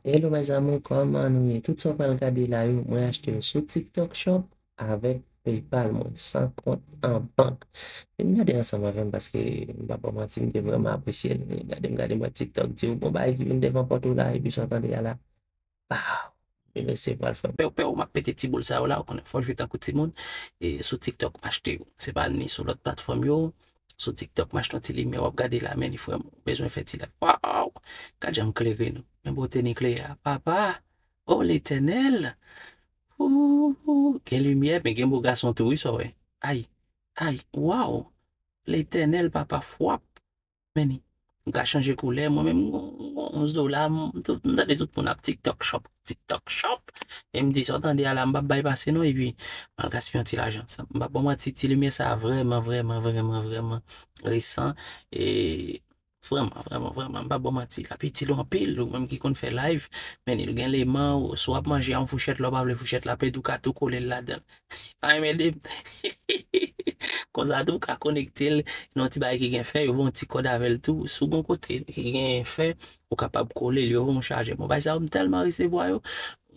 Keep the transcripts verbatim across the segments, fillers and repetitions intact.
Hello mes amours, kòman nou ye? Tout sa w pral gade la yo, mwen achte yo sou TikTok Shop avèk PayPal mwen, san kont an bank. Vin gade ansanm avè m paske m pa ba w manti, m te vrèman apresye l. Gade m, gade m wè TikTok di w gon bagay ki vin devan pòt ou la, epi sa w tande a la. Pow! Li lese pral fè pew pew, m ap pete ti boul sa yo la, ou konnen fò jwe tankou timoun. E sou TikTok m achte yo. Se pa ni sou lòt platfòm yo. Sou TikTok m achte yon ti limyè, w ap gade la, men li frè m, ou bezwen fè ti lèv. Waw! Gad jan m klere nou. Men bote ni klere a. Papa! O Letènèl! Ooh, gen limyè, men gen bo gason tou, wi, sa w wè. Ay, ay, waw! Letènèl, papa, fwap! Men ni, m ka chanje koulè, mwen menm, m gon, m gon onz dola, m, tout, m tande tout moun ap TikTok Shop, TikTok Shop. E m di, sa w tande a la, m p ap bay pase non, epi, m al gaspiye yon ti lajan. Sa, m p ap ba w manti, ti limyè sa a vrèman, vrèman, vrèman, vrèman resan. E vrèman, vrèman, vrèman, m p ap ba w manti, l ap itil ou anpil, ou menm ki konn fè live, men ni, l gen leman, ou, si w ap manje a yon fouchèt, lè w pa vle fouchèt la pèdi, ou ka tou kole l ladan l. Pa renmen de m. Konsa tou, ou ka konekte l nan yon ti bagay ki gen fè, yo voye yon ti kòd avè l tou. Si w gon kote ki gen fè, ou kapab kole l, yo voye yon chajè. Bon, bagay sa yo, m tèlman resevwa yo.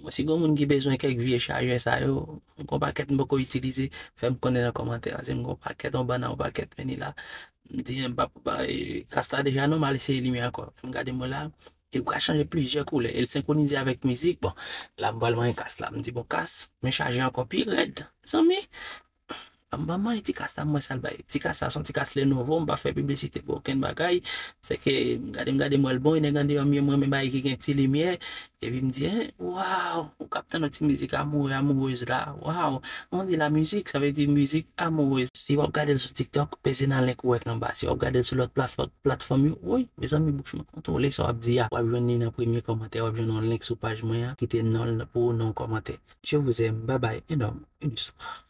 Mwen, si gon moun ki bezwen kèk vye chajè sa yo, m gon pakèt m poko itilize, fè m konnen nan kòmantè a. Se m gon pakèt, yon bann a yon pakèt, men ni la. M di, m p ap bay kas la deja non, m al eseye limyè ankò. M gade mwen la, e ou ka chanje plizyè koulè, e l senkwonize avèk mizik. Bon, la m pral manyen kas la. M di, bon, kas, men chaje ankò pi rèd. Zanmi, m pral manyen ti kas la, m wè sa l bay. Ti kas la, se yon ti kas Lenovo, m pa fè piblisite pou okenn bagay. Se ke m gade, m gade, m wè l bon, e nèg andeyò m yo, m renmen bagay ki gen ti limyè. Epi m di, en, waw, ou k ap tann yon ti mizik amoure, amourez la, waw, on dit la musique, sa vle di mizik amourez. Si w ap gade l sou TikTok, peze nan link ou wè k anba. Si w ap gade l sou lòt platfò-, platfòm yo, woy, mezanmi, bouch mwen kontwole sa w ap di a. W ap jwenn li nan premye kòmantè, w ap jwenn yon link sou paj mwen an, kite non l pou w nan yon kòmantè. Je vous aime, bye bye, énorme, une histoire.